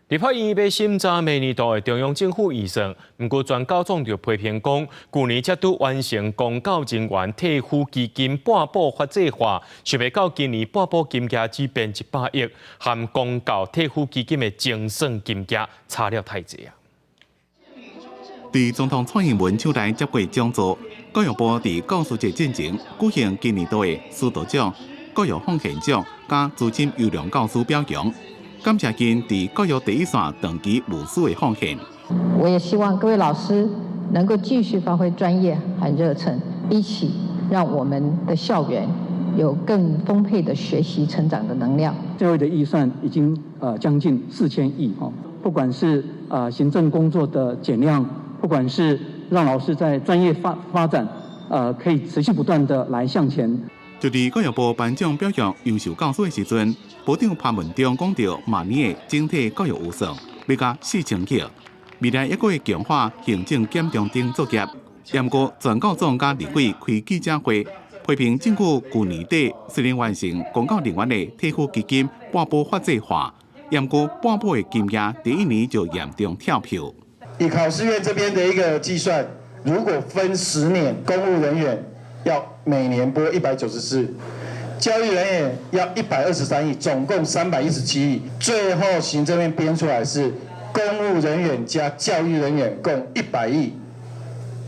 立法院欲審查明年度的中央政府預算，毋過全教總就批評講，舊年才拄完成公教人員退撫基金半補法制化，想袂到今年半補金額只變100億，和公教退撫基金的精算金額差了太濟啊！佇總統蔡英文手內接過獎座，教育部佇教師節進前舉行今年度的師道獎、教育奉獻獎佮資深優良教師表揚。感謝𪜶佇教育第一線長期無私的奉獻。我也希望各位老師能夠繼續發揮專業和熱忱，一起讓我們的校園有更豐沛的學習成長的能量。教育的預算已經將近4000億哦，不管是行政工作的減量，不管是讓老師在專業發展，可以持續不斷的來向前。就佇教育部頒獎表揚優秀教師的時陣，部長潘文忠講著，明年的整體教育預算欲加4000億，未來猶閣會強化行政減重等作業。毋過全教總佮立委開記者會，批評政府舊年底雖然完成公教人員的退撫基金半補法制化，毋過半補的金額第一年就嚴重跳票。以考試院這邊的一個計算，如果分10年，公務人員要每年撥194，教育人員要123億，總共317億。最後行政院編出來是公務人員加教育人員共100億，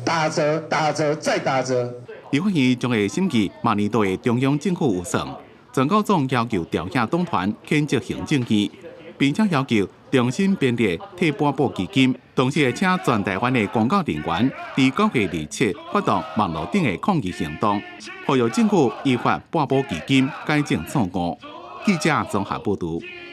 打折、打折再打折。立法院將會審議明年度的中央政府預算，全教總要求調遐黨團譴責行政院，並且要求重新編列退半補基金，同時會請全台灣的公教人員佇9月27發動網路頂的抗議行動，呼籲政府依法半補基金，改正錯誤。記者綜合報導。